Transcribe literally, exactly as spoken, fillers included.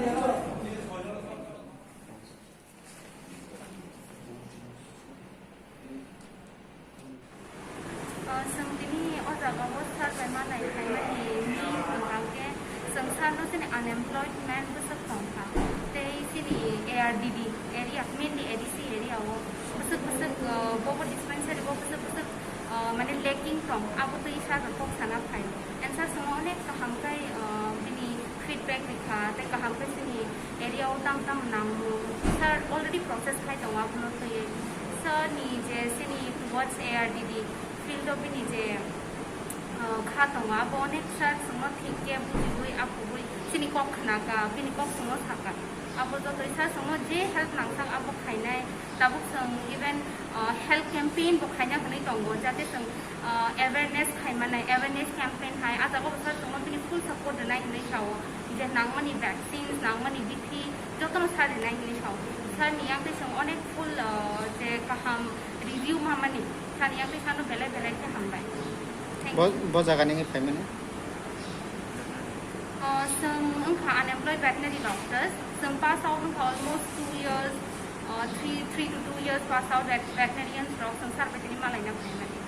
Uh, chwng tini o jaga o survey ma nai phaimani ni kwtal khe chwng sir no chini unemployment bwswk tong kha tei chini A R D D area, mainly A D C area o bwswk bwswk, uh, bobo dispensary o bwswk bwswk, uh, mane lacking tong, abo twi sir no kok sana phai. And sir chwngno onek kaham khe, uh, bini feedback rikha tei kaham khe chini area o tam tam nangmung sir already process khai tongo abono twiwi. Sir ni je chini towards A R D D field o bini je, uh, kha tongo abo onek sir chwngno thik khe bujiwi aphugwi chini kok khna kha, bini kok chwngno sakha. Abo jotoi sir chwngno je help nangsak abo khainai. Tabuk chwng even, uh, health campaign bo khaina hwnwi tongo, jate chwng, uh, awareness khai mannai, awareness campaign hai. Ah jaga o sir chwngno bini full support rwnai hwnwi sao, je nangmani vaccines, nangmani bithi jotono sir rwnai hwnwi sao. Sir ni yak twi chwng onek full, uh, je kaham review mamani, sir ni yak twi sano belai belai khe hambai. Thank you. Bo, bo jaga ni wngwi phaimani? Uh, chwng wngkha unemployed veterinary doctors. Chwng pass out wngkha almost two years, uh, three, three to two years pass out vet-, veterinarians rok chwng sir bai tini malaina phaimani.